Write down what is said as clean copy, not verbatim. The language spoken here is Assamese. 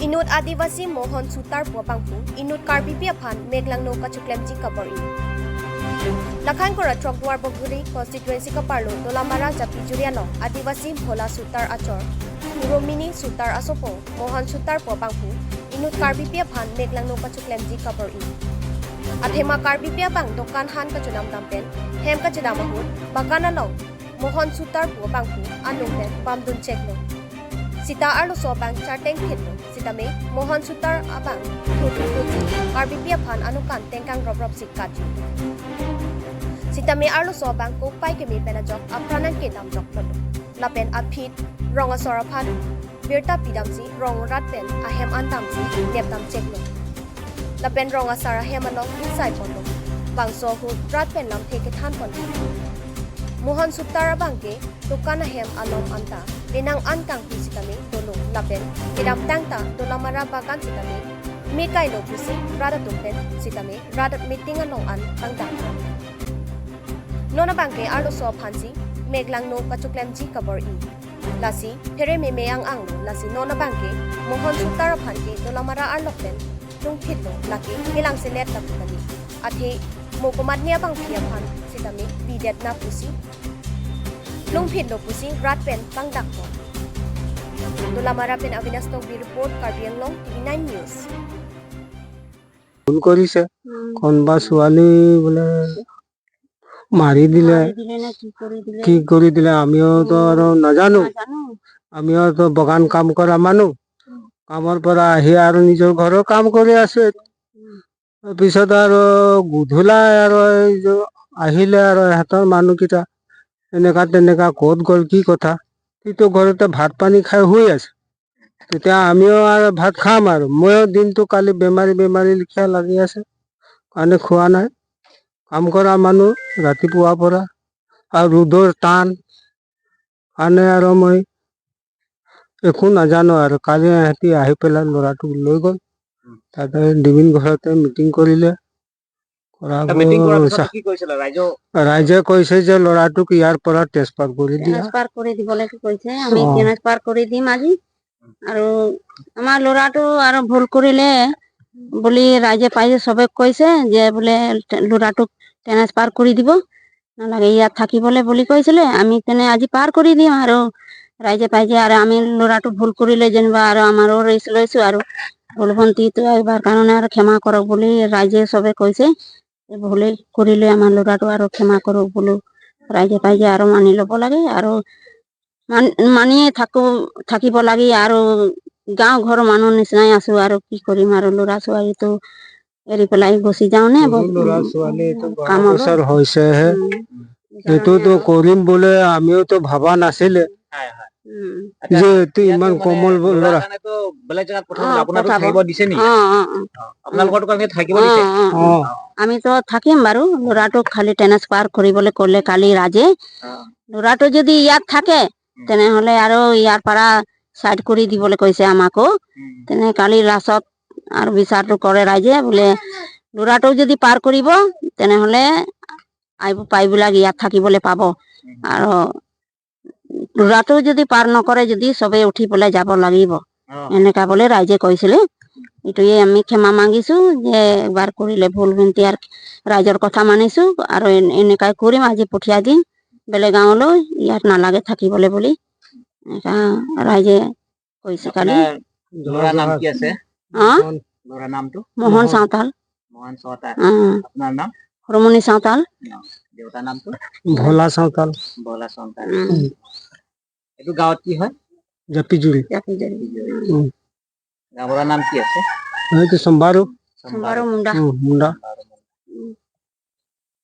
Inut Adivasi Mohan Sutar Puapangpu Inut Karbi Piaphan Meglangno Kachuklemji Kabori Lakhankora Trokduar Boguri constituency Kaparlo Dolamara Japijuriano Adivasi Bhola Sutar Achor Romini Sutar Asopo Mohan Sutar Puapangpu Inut Karbi Piaphan Meglangno Kachuklemji Kabori Athema Karbi Piapang Dokan Han Kachunam Dampen Hem Kachudamahur Bakanalo Mohan Sutar Puapangpu Anungpen Bamdun Cheklo Sita arlo sobang charteng phitlo sitame Mohan Sutar abang thutu thutu Karbi Piaphan anukan tengkang rob rob sikkachu Sitame arlo sobang ko pai kemi penajok apranan ke damjok ploto lapen aphit ronga soraphan birta pidamsi rong ratpen ahem andamsi nepdam cheklo lapen ronga sara hemalong insai ponlo bangso hu ratpen lam theke than ponlo Mohan Sutar abangke dokan ahem alom anta benang ankang pusitame dolo lapen kedam tangta dolamara bagan sitame mekai lo pusi rada tumpen sitame rada meeting along an tangta nona bangke arlo so phansi meglang no kachuklemji kabor i lasi phere me meang ang lo lasi nona bangke Mohan Sutar phanke dolamara arlokpen lungphit lo laki kelang se net laputani athe mokomadnia bang phia phan sitame bidet na pusi lungphit lo pusi ratpen pangdak po Dolamara pen Avinash Tokbi report Karbi Anglong TV9 News. Phone কৰিছে, কোনোবা ছোৱালী বোলে মাৰি দিলে, কি কৰি দিলে আমিওতো আৰু নাজানো। আমিওতো বাগান কাম কৰা মানুহ, কামৰ পৰা আহি আৰু নিজৰ ঘৰৰ কাম কৰি আছো। পিছত আৰু গধূলাই আৰু এই যে আহিলে আৰু ইহঁতৰ মানুহকেইটা এনেকা তেনেকা ক'ত গ'ল কি কথা, সিটো ঘৰতে ভাত পানী খাই শুই আছে। তেতিয়া আমিও আৰু ভাত খাম আৰু ময়ো দিনটো কালি বেমাৰী বেমাৰী লেখীয়া লাগি আছে কাৰণে খোৱা নাই। কাম কৰা মানুহ ৰাতিপুৱাৰ পৰা আৰু ৰ'দৰ টান কাৰণে আৰু মই একো নাজানো। আৰু কালি ইহঁতি আহি পেলাই ল'ৰাটোক লৈ গ'ল, তাতে ডিবিন ঘৰতে মিটিং কৰিলে। কৰা মিটিং কৰাৰ পিছত কি কৈছিলে ৰাইজে? ৰাইজে কৈছে যে ল'ৰাটোক ইয়াৰ পৰা ট্ৰেন্সফাৰ কৰি দিয়া, ট্ৰেন্সফাৰ কৰি দিবলৈ কৈছে। আমি ট্ৰেন্সফাৰ কৰি দিম আজি। আৰু আমাৰ ল'ৰাটো আৰু ভুল কৰিলে বুলি ৰাইজে পাইছে, চবে কৈছে যে বোলে ল'ৰাটোক ট্ৰেন্সফাৰ কৰি দিব নালাগে, ইয়াত থাকিবলৈ বুলি কৈছিলে। আমি তেনে আজি পাৰ কৰি দিম আৰু ৰাইজে পাইছে। আৰু আমি ল'ৰাটো ভুল কৰিলে যেনিবা আৰু আমাৰো ৰিস্ক লৈছোঁ আৰু ভুল ভন্টিটো এইবাৰ কাৰণে আৰু ক্ষমা কৰক বুলি ৰাইজে চবে কৈছে। ভুলেই কৰিলে আমাৰ ল'ৰাটো আৰু ক্ষমা কৰক বোলো ৰাইজে পাইছে আৰু মানি ল'ব লাগে আৰু মানিয়ে থাকো থাকিব লাগে। আৰু গাঁও ঘৰৰ মানুহ নিচিনাই আছো আৰু কি কৰিম, আৰু ল'ৰা ছোৱালীটো এৰি পেলাই গুচি যাওঁ নে? ল'ৰা ছোৱালী 12 বছৰ হৈছেহে, সেইটোতো কৰিম বুলি আমিওতো ভবা নাছিলে যে এইটো ইমান কোমল ল'ৰা। বেলেগ জেগাত পঠাব, আপোনালোক থাকিব দিছে নেকি? আপোনালোকৰ কাৰণে থাকিব দিছে? আমিতো থাকিম বাৰু, ল'ৰাটোক খালি ট্ৰেন্সফাৰ কৰিবলৈ ক'লে কালি ৰাজে। ল'ৰাটো যদি ইয়াত থাকে তেনেহ'লে আৰু ইয়াৰ পৰা চাইড কৰি দিবলৈ কৈছে আমাকো। তেনে কালি লাষ্টত আৰু বিচাৰটো কৰে ৰাইজে, বোলে ল'ৰাটো যদি পাৰ কৰিব তেনেহ'লে আহিব পাইবিলাক ইয়াত থাকিবলৈ পাব, আৰু ল'ৰাটো যদি পাৰ নকৰে যদি চবেই উঠি পেলাই যাব লাগিব, এনেকা বোলে ৰাইজে কৈছিলে। এইটোৱে আমি ক্ষমা মাগিছোঁ যে এবাৰ কৰিলে ভুল ভন্টি আৰু ৰাইজৰ কথা মানিছোঁ আৰু এনেকাই কৰিম, আজি পঠিয়াই দিম বেলেগ গাঁৱলৈ, ইয়াত নালাগে থাকিবলৈ বুলি এনেকা ৰাইজে কৈছে কালি। ল'ৰাৰ নাম কি আছে? অ ল'ৰাৰ নামটো? মোহন চাওতাল। মোহন চাওতাল। আপোনাৰ নাম? ৰমণী চাওতাল। দেউতাৰ নামটো? ভোলা চাওতাল। ভোলা চাওতাল। এইটো গাঁৱত কি হয়? জাপিজুৰি। জাপিজুৰি। গাঁৱৰ নাম কি আছে? সেইটো সম্বাৰু। সম্বাৰু মুণ্ডা। মুণ্ডা।